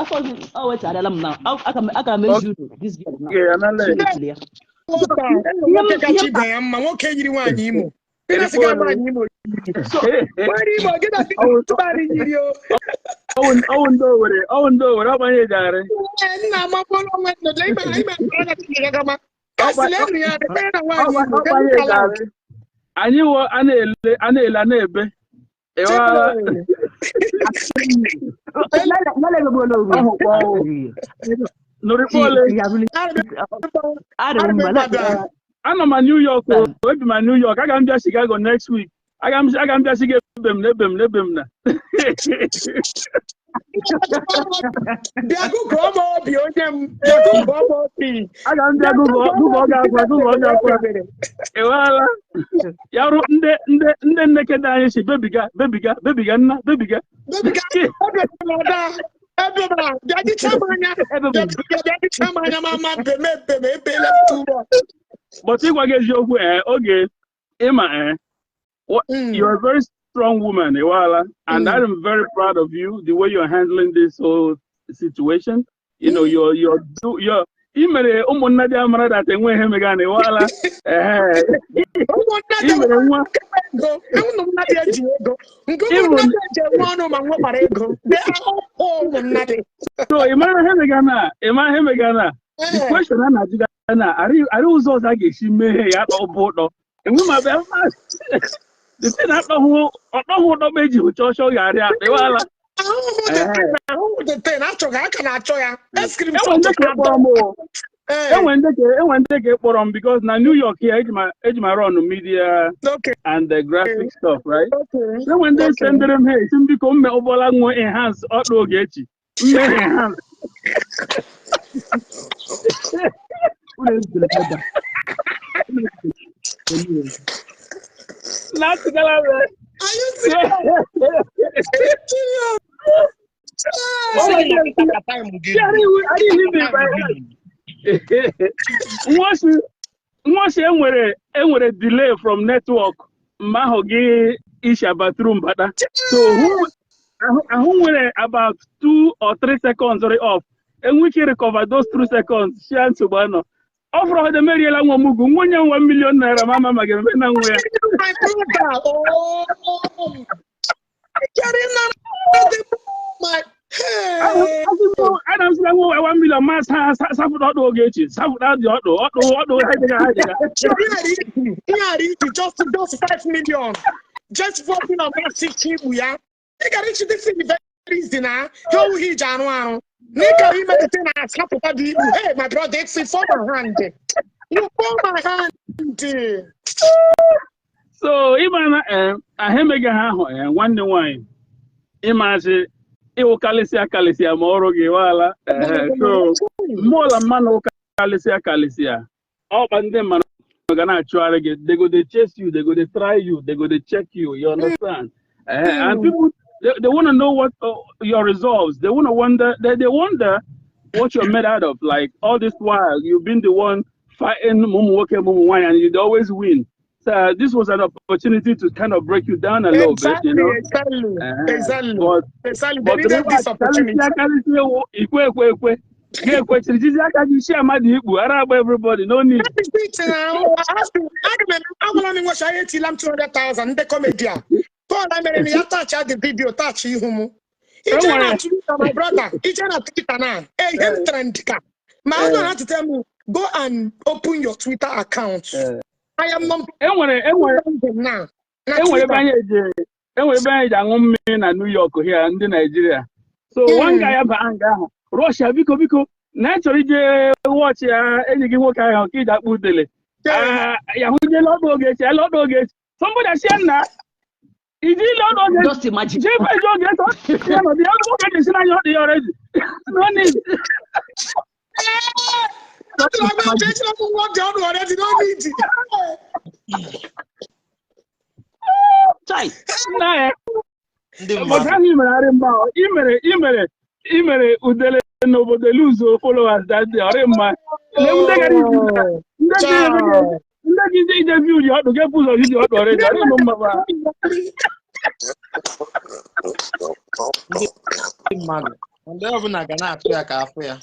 Afọ ọ wecharịala m na aka m eji unu this girl now. Okay, anale. Chineke ya. Nwoke a, nwoke kacha ibe ya mma, nwoke yiri nwaanyị Imo. Gị na sịga nwaanyị Imo yiri. So Nwaanyị Imo, gị na sịga tụgharị yiri o. Ọwụ ndị Owere, ọwụ ndị Owere, ọgbanye ejegharị. Ee, nna amakwala onwe nnodo ime ime anya tinyere gama. Kasị leenụ ya, ekpere na nwaanyị Imo, kedu Ọgbanye ka ala? ejegharị. Anyị wụ a na-ele a na-ele a na-ebe. Ịwala. Ọhụkwa ọhụ. Nụrịkwa ole. Anọ m na New York o, ebi m na New York, aga m bịa Chicago next week. Aga m bịa Chicago ebe m na ebe m na ebe m na. Bịa gụgụọ m obi onye m, bịa gụgụọ m obi. Aga m bịa gụgụọ gụgụọ gị akwa gụgụọ gị akwa. Ịwala. Ya rụ ndị ndị ndị nnekede anyị si bebiga bebiga bebiga nna bebiga. Bebiga, ebebela ada, ebebela, bịa dịcha m anya, bịa bịa dịcha m anya ma ma beme beme ebela m too much. But ịgwa gị eziokwu oge ịma you're a very strong woman, Iwala, and I'm very proud of you, the way you're handling this whole situation. You know, you're ị mere ụmụnna dị amara that enwe ihe mega na Iwala. Ee, Ụmụnna ị dị mere nwa ego, ụmụnna dị eji ego, nke ụmụnna dị eji enwe ọnụ ma nwekwara ego. They are all poor ụmụnna dị. So ị mara ihe mega na ị mara ihe mega na the question a na-ajụ na arị ụzọ ọzọ a ga-esi mee ya akpọ bụ ụtọ enwe ma bịa the thing akpọhụ ọkpọhụ ụtọ ma eji hụcha ọchọ ga-arị akpa Iwala. Ahụhụ the thing, ahụhụ the thing, achọghị aka na-achọ ya. Enwe Screenshot ndị ka ka kpọrọ m o. Ee, Enwe ndị ka kpọrọ m because na New York here eji ma run media and the graphic stuff, right? Okay. Enwe ndị sendere m ha esi m biko mme ụbọla nwe enhance ọkpa Ogechi mme enhance. Na-atụgala m. Are you serious? Serious? Nwachi enwere delay from network mgbe ahụ gị isha bathroom bata, so ahụ nwere about 2 or 3 seconds off, enwe ike recover those 2 seconds shia nsogbu anọ ọ fọrọ ọdọ meriela nwa mugu nwunye nwa million naira ma ama ma ga-eme na nwa ya. My brother, oh, getting my hey. Ana m sị nwa 1 million ma safụta ọdụ Ogechi safụta dị ọdụ ọdụ ọdụ ha jega ha jega. Ihe iji just 5 million. Just 4 million ma sị igbu ya. Ị gara ichi this thing very easy na. Ya owughị iji arụ arụ. N'ịkara imelite na asapụta dị ikpu. Hey, my brother, it's for my hand. You for my hand. So ịma na ahụ emeghị ha ahụ nwanne nwaanyị ịmasị ịwụkalịsịa kalịsịa ma ọrụ gị waala. So mmụọla mmanụ kalịsịa kalịsịa ọkpa ndị mmanụ ga na-achụgharị gị. They go dey chase you, they go dey try you, they go dey check you, you understand? And people they want to know what your resolves. They want to wonder, they wonder what you're made out of. Like all this while you've been the one fighting mumu nwoke mumu nwanyị and you'd always win. So this was an opportunity to kind of break you down a little bit, you know. Exactly. Exactly. But Exactly. They needed this opportunity. Ikwe ekwe ekwe. Ga-ekwe chiri jizi aka gị isi amadi ikpu ara agba everybody, no need. That is it now. Agwala m nwecha ihe etila m 200,000 ndị comedy a. Paul mere m ya touch the video, touch ihu m. Ije na Twitter, my brother. Ije na Twitter na. Eh, ihe m trend ka. Ma ọ nọ na tell me, go and open your Twitter account. I am number Enwere now. Na enwere ebe Twitter. anyị eji aṅụ mmiri na New York here ndị Nigeria. So one guy aba nga ahụ Russia biko biko na ị chọrọ ije wọchị ya enyi gị nwoke ahụ ka iji akpụ udele. Ya hụjela ọdụ Ogechi ala ọdụ Ogechi. Somebody asị ya nna iji ile ọdụ Ogechi. Just imagine. Jee peji Ogechi ya nọdụ ya ọdụ Ogechi si n'anya ọdụ ya already. No need. Chai. Nna ya. Ndị But mmadụ. ahụ i mere arị mma ọ, i mere udele n'obodo lose followers that day ọrị mma. Lee ndị gara iji ndị gị ije view ji ọdụ ga-ebu ụzọ ji ọdụ ọrịa ọrị mma ba. Ndị mmadụ. Ndị ọbụla ga na-atụ ya ka afụ ya.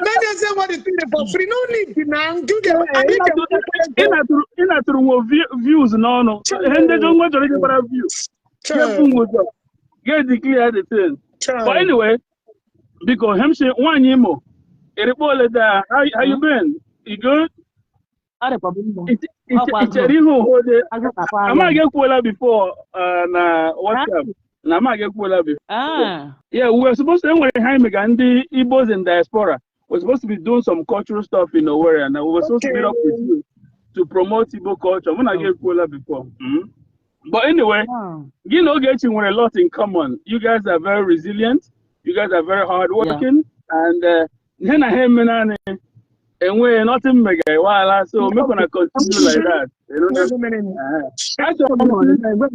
Many say what the thing for free. No need now. Do the I Ị na-atụrụ nwe views n'ọnụ. Ihe ndị nwe chọrọ iji gbara views. Get declare the thing. But anyway, because hemshi nwaanyị Imo, erikpo da, how you been? You good? Ichere ihe ohode. Amaghị ekwuola before na WhatsApp. Na amaghị ekwuola before. Yeah, we were supposed to enwere ha mega ndị Igbos in diaspora. We're supposed to be doing some cultural stuff in Owerri, and we were supposed to meet up with you to promote Igbo culture. Mụ na gị ekwuola before. But anyway, you know, Ogechi nwere a lot in common. You guys are very resilient. You guys are very hardworking. And ihe na ha eme naanị enwe nothing mega iwala. So make una continue like that. You know?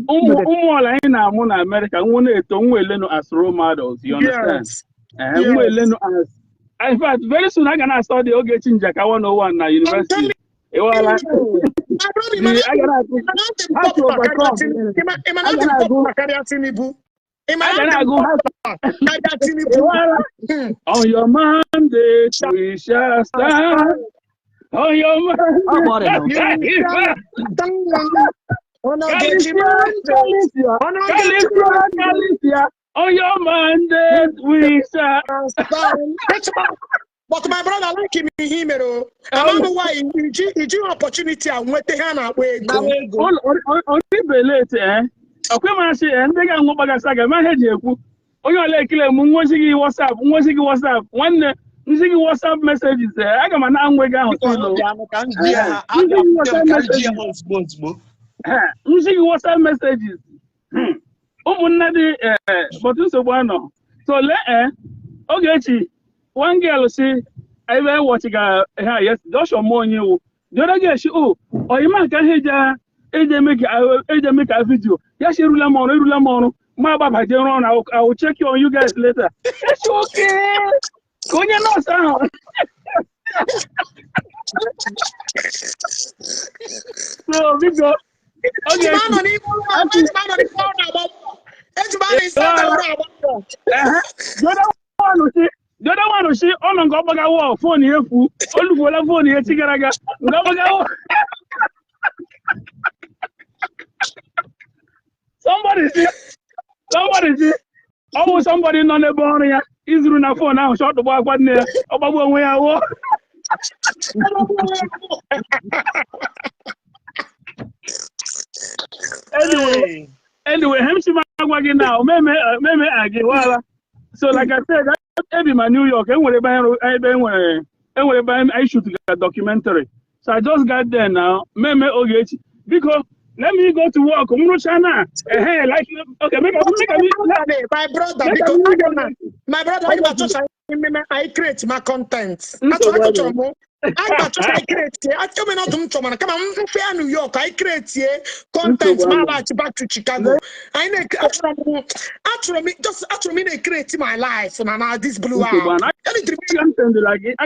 Ụmụ ọla anyị na-amụ na America, nwa na-eto nwa elenu as role models. You understand? Nwa elenu as. In fact, very soon I'm gonna study Ogechi Njaka 101 na university. Iwala. On your mandate we shall stand. On your mandate. On your mandate we shall stand. But my brother like him himero. I don't know why he opportunity and wete ha na akpa ego. Only belete eh. Okwe ma sị ndị ga anwụ gbagasa ga ma ha ji ekwu. Onye ọla ekele m nwozi gị WhatsApp, nwozi gị WhatsApp, nwanne nzi gị WhatsApp messages eh aga m na anwe gị ahụ tilo. Nzi gị WhatsApp messages. Ụmụnne dị but nsogbu anọ. So lee Ogechi. One girl say, I went watching her yesterday. Just your money. The other girl she oh, or you man can hear make a video. Yes, she rula mono. My baba run. I will check you on you guys later. It's okay. Konya no sound. So we go. Okay. The other one she on go baga wo phone efu olufola phone e tigaraga go baga wo. Somebody see oh somebody nọ n'ebe ọrụ ya izuru na phone ahụ shot gba akwa nne ya ọgbagbu onwe ya wo. Anyway, hemshi ma agwa gị now meme agi wala. So like I said, every my New York, I shoot a documentary. So I just got there now. Meme Ogechi, because let me go to work. Hey, like okay, make my brother, because my brother, I create my content. I create. I come in come on, New York. I create content. My life back to Chicago. I actually create my life and now this blue hour. I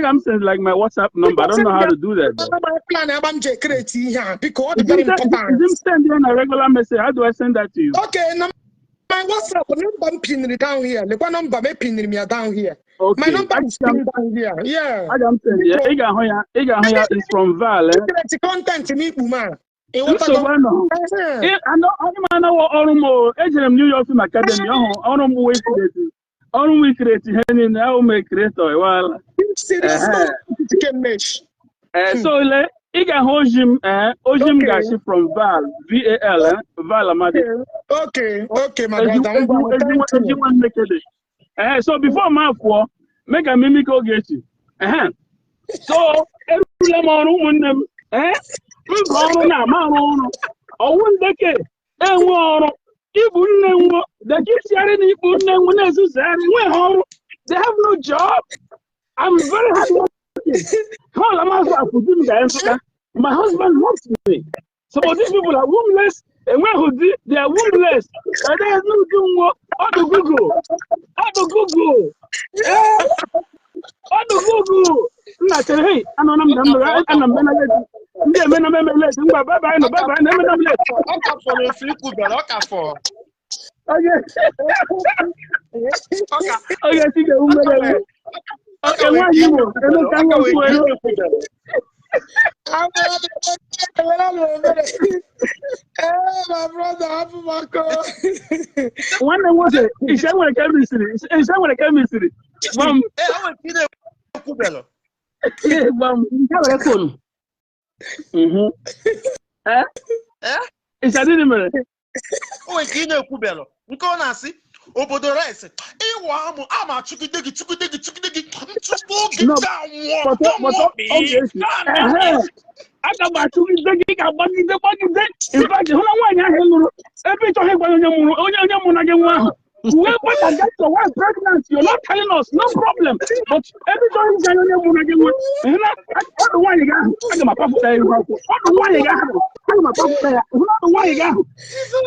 can send like my WhatsApp number. I don't know how to do that. My plan. I'm create here because very important. Send you a regular message. How do I send that to you? Okay, now my WhatsApp number pinned down here. The one number me pinned me down here. Okay. My number is pinned down here. Yeah. I don't send you. Ega is from Val. The content in me, man. I know. I'm New York Film Academy. Ọrụ create creator. Well. Serious. So le. Ị ga-ahụ Ojim, Ojim gashi from Val, V-A-L, Val Amadi. Okay, okay, my brother. So before ma pụọ, make a mimic Ogechi. So, erula m ọrụ ụmụnne m, mba ọrụ na ama arụ ọrụ, ọwụ ndeke enwe ọrụ, ibu nne nwo, dekisiarị na ikpu nne nwo na-ezuzigharị, nwe ha ọrụ, they have no job. I'm very hard working. My husband loves me. So these people are wombless. And when they are wombless, and there is no doing work. All the Google. All the Google. All the Google. I said, hey, I'm not Ogechi ga-egbu mere egbu. Oke nwaanyị Imo, Emeka Ọ ka nwee Nwosu. ike na-ekwubere. Ee, my brother, hapụ m aka. Nwanne m nwoke, ise nwere chemistry, ise nwere chemistry. Gwa m. Ee, o nwere ike ị na-ekwubere. Gwa m. Ya were phone. Eh? Ee? Ise adịghị mere. O nwere ike ị na-ekwubere. Nke ọ na-asị obodo rice ịwa amụ ama chụgide gị, chụgide gị, chụgide gị, nchụgbu gị. No, ga nwụọ. Pọtọ pọtọ ọ ga-esi. Ehe. Aga m achụgide gị ka gbagide gbagide. In fact, hụ na nwaanyị ahụ ị lụrụ ebe ị chọghị ịgwa onye mụrụ onye mụrụ na gị nwa ahụ. Whoever that gets your wife pregnant, you're not telling us, no problem. But ebe ị chọghị ịgwa onye mụrụ na gị nwa, hụ na ọdụ nwaanyị gị ahụ, aga m apapụta ya ihu akwụkwọ. Ọdụ nwaanyị gị ahụ, aga m apapụta ya. Hụ na ọdụ nwaanyị gị ahụ.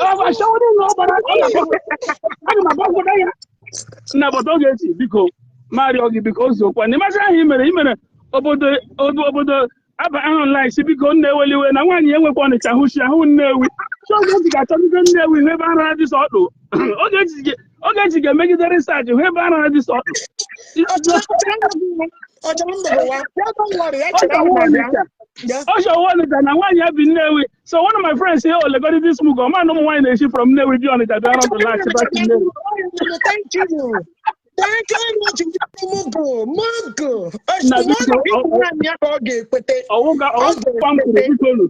Ọ bụ ashawo niile ọ gbara, ọ ga-apapụta. Aga m apapụta ya. Na obodo Ogechi, biko, ma rịọ gị, biko, ozuokwa na ịmasị ahụ i mere obodo obodo aba ahụ online si, biko, nna eweliwe na nwaanyị enwekwa Ọnịcha hụchi ahụ Nnewi. So Ogechi ga-achọgide Nnewi hụ ebe ara dị sọ ọdụ. Ogechi ga-emegide research hụ ebe ara dị sọ ọdụ. Ọjọọ ndụ bụ wa. Ya, don't worry, ya Ọ chere ga-awụ m na-abịa. Ọnịcha. Yeah. Ọ shọwụ Ọnịcha na nwaanyị ya bi Nnewi. So one of my friends say, oh, legodi this mugo ọma na ụmụ nwaanyị na-esi from Nnewi bi Ọnịcha bịa rọdụ laghachi back to Nnewi. Thank you. Thank you very much. Mugu, mugu. Na biko, Nwaanyị ya ka ọ ga-ekwete. Ọwụga Ọ ọwụkwa m kwuru. ga-ekwete. Biko nụ,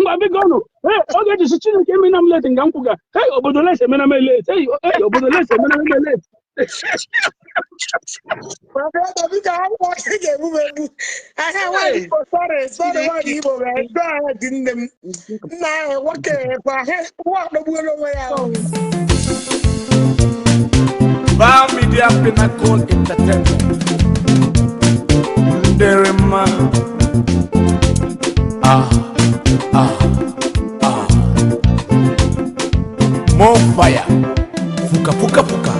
ngwa, biko nụ. Hey, oge ji si Chineke emena m late nga m kwuga, hey, obodo late emena m late, hey, hey, obodo late emena m late. My brother, biko, hapụ aka, ị ga-egbu m egbu. Ahịa nwaanyị Igbo, sorry, sorry, nwaanyị Igbo, wee go ahead, nne m. Nna ahụ, nwoke kwa ahịa, nwa akpọgbuola onwe ya ahụ. Val Media Pinnacle Entertainment. Nderema. Ah, ah, ah. More fire. Fuka, fuka, fuka.